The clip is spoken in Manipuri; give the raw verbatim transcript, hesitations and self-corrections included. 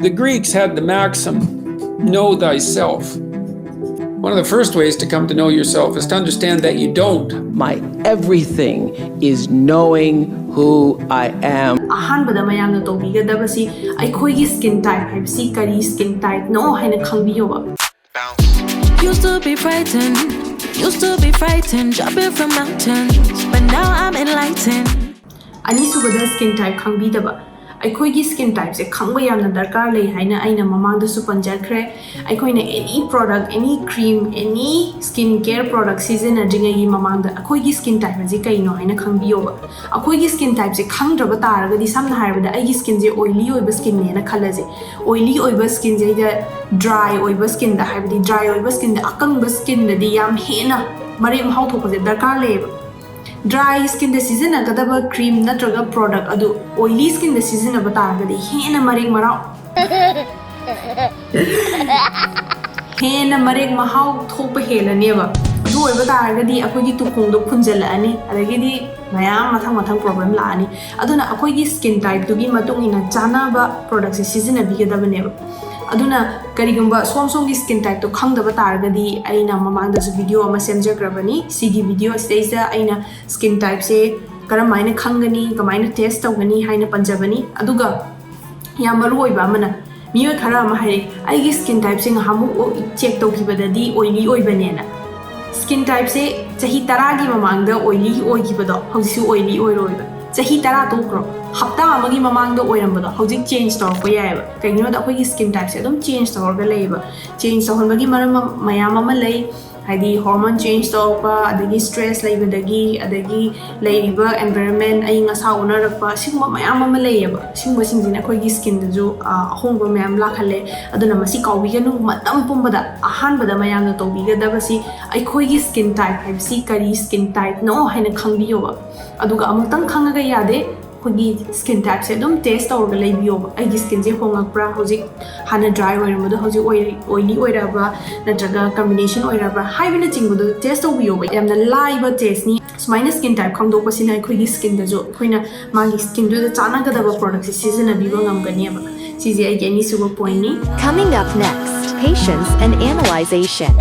The Greeks had the maxim, "Know thyself." One of the first ways to come to know yourself is to understand that you don't. My everything is knowing who I am. ꯑꯍꯥꯟꯕꯗ ꯃꯌꯥꯝꯅ ꯇꯧꯕꯤꯒꯗꯕꯁꯤ ꯑꯩꯈꯣꯏꯒꯤ skin type ꯍꯥꯏꯕꯁꯤ ꯀꯔꯤ skin type ꯅꯣ ꯍꯥꯏꯅ ꯈꯪꯕꯤꯌꯣꯕ꯫ Used to be frightened, used to be frightened, jumping from mountains, but now I'm enlightened. ꯑꯅꯤꯁꯨꯕꯗ skin type ꯈꯪꯕꯤꯗꯕ꯫ ꯑꯩꯈꯣꯏꯒꯤ skin type ꯁꯦ ꯈꯪꯕ ꯌꯥꯝꯅ ꯗꯔꯀꯥꯔ ꯂꯩ ꯍꯥꯏꯅ ꯑꯩꯅ ꯃꯃꯥꯡꯗꯁꯨ ꯄꯟꯖꯈ꯭ꯔꯦ꯫ ꯑꯩꯈꯣꯏꯅ any product, any cream, any skin care product ꯁꯤꯖꯤꯟꯅꯗ꯭ꯔꯤꯉꯩꯒꯤ ꯃꯃꯥꯡꯗ ꯑꯩꯈꯣꯏꯒꯤ skin type ꯑꯁꯤ ꯀꯩꯅꯣ ꯍꯥꯏꯅ ꯈꯪꯕꯤꯌꯣꯕ꯫ ꯑꯩꯈꯣꯏꯒꯤ skin type ꯁꯦ ꯈꯪꯗ꯭ꯔꯕ ꯇꯥꯔꯒꯗꯤ, ꯁꯝꯅ ꯍꯥꯏꯔꯕꯗ ꯑꯩꯒꯤ skin ꯁꯦ oily ꯑꯣꯏꯕ skin ꯅꯦꯅ ꯈꯜꯂꯁꯦ꯫ Oily ꯑꯣꯏꯕ skin ꯁꯤꯗ dry ꯑꯣꯏꯕ skin ꯗ, ꯍꯥꯏꯕꯗꯤ dry ꯑꯣꯏꯕ skin ꯗ, ꯑꯀꯪꯕ skin ꯗꯗꯤ ꯌꯥꯝ ꯍꯦꯟꯅ ꯃꯔꯦꯛ ꯃꯍꯥꯎ ꯊꯣꯛꯄꯁꯦ ꯗꯔꯀꯥꯔ ꯂꯩꯌꯦꯕ꯫ Dry skin ꯗ ꯁꯤꯖꯤꯟꯅꯒꯗꯕ cream ꯅꯠꯇ꯭ꯔꯒ product ꯑꯗꯨ oily skin ꯗ ꯁꯤꯖꯤꯟꯅꯕ ꯇꯥꯔꯒꯗꯤ ꯍꯦꯟꯅ ꯃꯔꯦꯛ ꯃꯔꯥꯎ ꯍꯦꯟꯅ ꯃꯔꯦꯛ ꯃꯍꯥꯎ ꯊꯣꯛꯄ ꯍꯦꯜꯂꯅꯦꯕ꯫ ꯑꯗꯨ ꯑꯣꯏꯕ ꯇꯥꯔꯒꯗꯤ ꯑꯩꯈꯣꯏꯒꯤ ꯇꯨꯈꯣꯡꯗꯣ ꯐꯨꯟꯖꯜꯂꯛꯑꯅꯤ, ꯑꯗꯒꯤꯗꯤ ꯃꯌꯥꯝ ꯃꯊꯪ ꯃꯊꯪ problem ꯂꯥꯛꯑꯅꯤ꯫ ꯑꯗꯨꯅ ꯑꯩꯈꯣꯏꯒꯤ skin type ꯇꯨꯒꯤ ꯃꯇꯨꯡ ꯏꯟꯅ ꯆꯥꯅꯕ product ꯁꯦ ꯁꯤꯖꯤꯟꯅꯕꯤꯒꯗꯕꯅꯦꯕ꯫ ꯑꯗꯨꯅ ꯀꯔꯤꯒꯨꯝꯕ ꯁꯣꯝ ꯁꯣꯝꯒꯤ skin type ꯇꯣ ꯈꯪꯗꯕ ꯇꯥꯔꯒꯗꯤ ꯑꯩꯅ ꯃꯃꯥꯡꯗꯁꯨ video ꯑꯃ ꯁꯦꯝꯖꯈ꯭ꯔꯕꯅꯤ꯫ ꯁꯤꯒꯤ video ꯑꯁꯤꯗꯩꯁꯤꯗ ꯑꯩꯅ skin type ꯁꯦ ꯀꯔꯝꯍꯥꯏꯅ ꯈꯪꯒꯅꯤ, ꯀꯃꯥꯏꯅ test ꯇꯧꯒꯅꯤ ꯍꯥꯏꯅ ꯄꯟꯖꯕꯅꯤ꯫ ꯑꯗꯨꯒ ꯌꯥꯝ ꯃꯔꯨ ꯑꯣꯏꯕ ꯑꯃꯅ, ꯃꯤꯑꯣꯏ ꯈꯔ ꯑꯃ ꯍꯥꯏꯔꯛꯏ, "ꯑꯩꯒꯤ skin type ꯁꯦ ꯉꯍꯥꯃꯨꯛ check ꯇꯧꯈꯤꯕꯗꯗꯤ oily ꯑꯣꯏꯕꯅꯦꯅ"꯫ Skin type ꯁꯦ ꯆꯍꯤ ꯇꯔꯥꯒꯤ ꯃꯃꯥꯡꯗ oily ꯑꯣꯏꯈꯤꯕꯗꯣ ꯍꯧꯖꯤꯛꯁꯨ oily ꯑꯣꯏꯔꯣꯏꯕ꯫ ꯆꯍꯤ ꯇꯔꯥ ꯇꯣꯛꯈ꯭ꯔꯣ, ꯍꯞꯇꯥ ꯑꯃꯒꯤ ꯃꯃꯥꯡꯗ ꯑꯣꯏꯔꯝꯕꯗꯣ ꯍꯧꯖꯤꯛ change ꯇꯧꯔꯛꯄ ꯌꯥꯏꯑꯕ꯫ ꯀꯩꯒꯤꯅꯣꯗ ꯑꯩꯈꯣꯏꯒꯤ skin type ꯁꯦ ꯑꯗꯨꯝ change ꯇꯧꯔꯒ ꯂꯩꯌꯦꯕ꯫ Change ꯇꯧꯍꯟꯕꯒꯤ ꯃꯔꯝ ꯑꯃ- ꯃꯌꯥꯝ ꯑꯃ ꯂꯩ꯫ ꯍꯥꯏꯗꯤ hormone change ꯇꯧꯔꯛꯄ, ꯑꯗꯒꯤ stress ꯂꯩꯕꯗꯒꯤ, ꯑꯗꯒꯤ ꯂꯩꯔꯤꯕ environment, ꯑꯏꯪ ꯑꯁꯥ ꯑꯣꯟꯅꯔꯛꯄ, ꯁꯤꯒꯨꯝꯕ ꯃꯌꯥꯝ ꯑꯃ ꯂꯩꯌꯦꯕ꯫ ꯁꯤꯒꯨꯝꯕꯁꯤꯡꯁꯤꯅ ꯑꯩꯈꯣꯏꯒꯤ skin ꯗꯁꯨ, ꯑ, ꯑꯍꯣꯡꯕ ꯃꯌꯥꯝ ꯂꯥꯛꯍꯜꯂꯦ꯫ ꯑꯗꯨꯅ ꯃꯁꯤ ꯀꯥꯎꯕꯤꯒꯅꯨ꯫ ꯃꯇꯝ ꯄꯨꯝꯕꯗ ꯑꯍꯥꯟꯕꯗ ꯃꯌꯥꯝꯅ ꯇꯧꯕꯤꯒꯗꯕꯁꯤ ꯑꯩꯈꯣꯏꯒꯤ skin type ꯍꯥꯏꯕꯁꯤ ꯀꯔꯤ skin type ꯅꯣ ꯍꯥꯏꯅ ꯈꯪꯕꯤꯌꯣꯕ꯫ ꯑꯗꯨꯒ ꯑꯃꯨꯛꯇꯪ ꯈꯪꯉꯒ ꯌꯥꯗꯦ, ꯑꯩꯈꯣꯏꯒꯤ skin type ꯁꯦ ꯑꯗꯨꯝ test ꯇꯧꯔꯒ ꯂꯩꯕꯤꯌꯣꯕ꯫ ꯑꯩꯒꯤ skin ꯁꯦ ꯍꯣꯉꯛꯄ꯭ꯔꯥ, ꯍꯧꯖꯤꯛ ꯍꯥꯟꯅ dry ꯑꯣꯏꯔꯝꯕꯗꯣ ꯍꯧꯖꯤꯛ oily, oily ꯑꯣꯏꯔꯛꯑꯕ, ꯅꯠꯇ꯭ꯔꯒ combination ꯑꯣꯏꯔꯛꯑꯕ ꯍꯥꯏꯕꯅꯆꯤꯡꯕꯗꯣ test ꯇꯧꯕꯤꯌꯣꯕ꯫ ꯌꯥꯝꯅ ꯂꯥꯏꯕ test ꯅꯤ꯫ ꯁꯨꯃꯥꯏꯅ skin type ꯈꯪꯗꯣꯛꯄꯁꯤꯅ ꯑꯩꯈꯣꯏꯒꯤ skin ꯗꯁꯨ ꯑꯩꯈꯣꯏꯅ ꯃꯥꯒꯤ skin ꯗꯨꯗ ꯆꯥꯟꯅꯒꯗꯕ product ꯁꯦ ꯁꯤꯖꯤꯟꯅꯕꯤꯕ ꯉꯝꯒꯅꯦꯕ꯫ ꯁꯤꯁꯦ ꯑꯩꯒꯤ ꯑꯅꯤꯁꯨꯕ ꯄꯣꯏꯟꯅꯤ꯫ Coming up next, patience and analyzation.